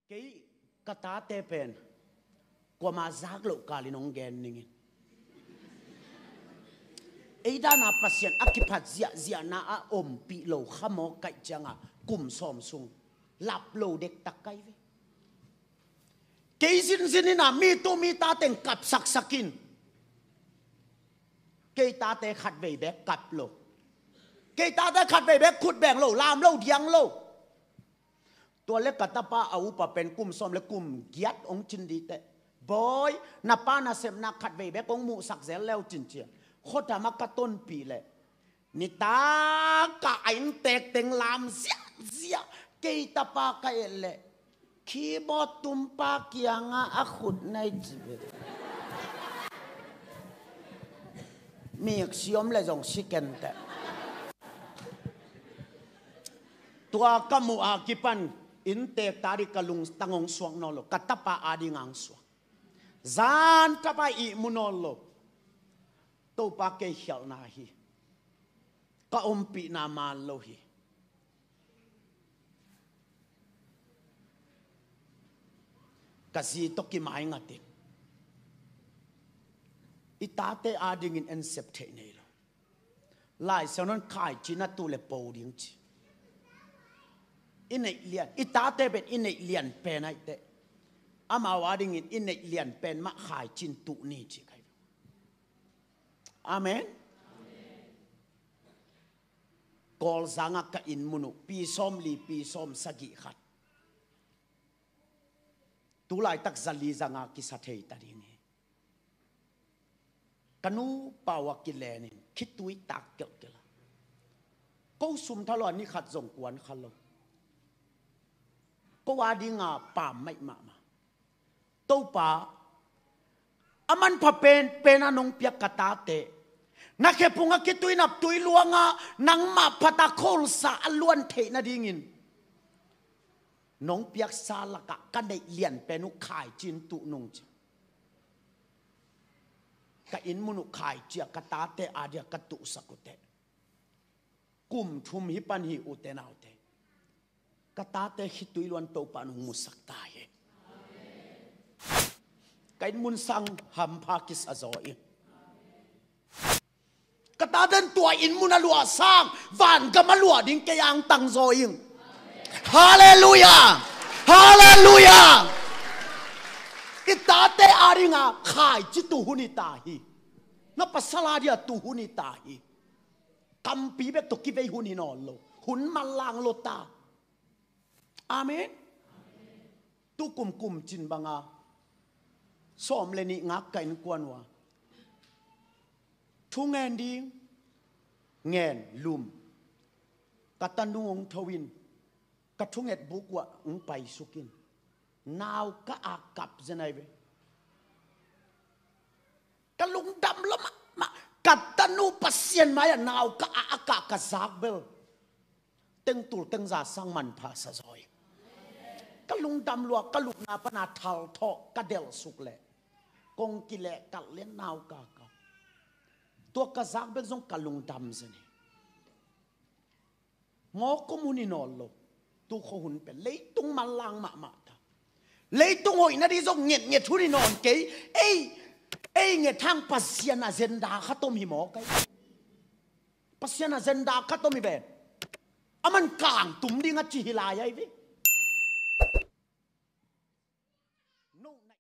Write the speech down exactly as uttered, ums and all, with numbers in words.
Kei ka tate pen kuama zak loh kalin hong gen ningin. Ei dana Pasian a kiphat ziahziahna a ompih lo kha maw kaih cianga kum sawm sung lap lo dektak kai ve. Kei zinzin ina mi tu mi tateng kapsaksak in. Kei tate khatvei bek kap lo. Kei tate khatvei bek khut beng lo, lam lo, diang lo. Tua le ka tapa a upa pen kum sawm le kum giat hong cin dite. Bawi, na pa nasepna khatvei bek hong muhsak zel leu cin cia. Khuathama ka tonpih le nitak a inntek teng lam ziahziah. Kei tapa ka et le keyboard tumpa kianga a khut nei ci ve. Mik siom le zong si kenteh. Tua ka muh a kipan inntek ta ding ka lungtang hong suak nawn lo, ka tapa ading ang suak. Zan tapa ihmu nawn lo. Topa kei khialhna hi. Ka ompihna man lo hi. Ka zi tawh kimaingatin i tate adingin ensep theih nei lo. Lai Siangtho in khaicin a tu le po ding ci. I neih lian, i tate pen i neih lian pen aih teh, amau adingin i neih lian pen mah khaicin tuh ni ci kai. Amen. Kawlzanga ka inn mun uh pi sawm li pi sawm sagih khat. Tulaitak zali zanga kisa thei ta ding hi. Ka nu pau a kilenin khitui tak kelhkelh a, ko sum thalua ni khat zong kuan kha lo. Ko a dinga pam maih mahmah. Topa, a manpha penpen a nong piak ka tate, na khephung a khitui nap tui luanga nangmah phata khonsa a luan theih nadingin nong piaksa lakah ka neih lianpen uh khaicin tuh nung ci. Ka inn mun uh khaicia ka tate adia ka tuhsak uh teh, kum thum hi pan hi ute naute. Ka tate khitui luan Topa nong musak ta hi. Ka inn mun sang hampha kisa zaw ing. Ka taten tua inn mun a luah sang vangam a luah ding kei ang tang zaw ing. Halleluia. Halleluia. I tate a dinga khaici tuhun i ta hi. Na pasal a dia tuhun i ta hi. Kampi bek tawh kivei hun hi nawn lo. Hun manlang lo ta. Amen. Tu kum kum cin banga sawm le nih ngak ka innkuan uh a, thu ngen ding ngen lum. Ka tanu hong tho in ka thunget buk uh ah hong paisuk in nau ka a kap zen ai ve. Ka lungdam lo mahmah. Ka tanu Pasian mai-ah nau ka a a kah ka zak bel tengtul tengza sang manpha sa zaw ing. Ka lungdam lua ka lupna pana thalthawh ka delhsuk leh kong kilehkalh le nau ka kap. Tua ka zak bek zong ka lungdam zen hi. Mawk om hun hi nawn lo. Tu khua hun pen leitung manlang mahmah ta. Leitung hoihna ding zong ngetnget hun hi nawn kei. Ei, ei nget hang Pasian agenda khat om hi mawk ai. Pasian agenda khat om hi ven. Aman kangtum ding a ci hi lai ai ve. No, na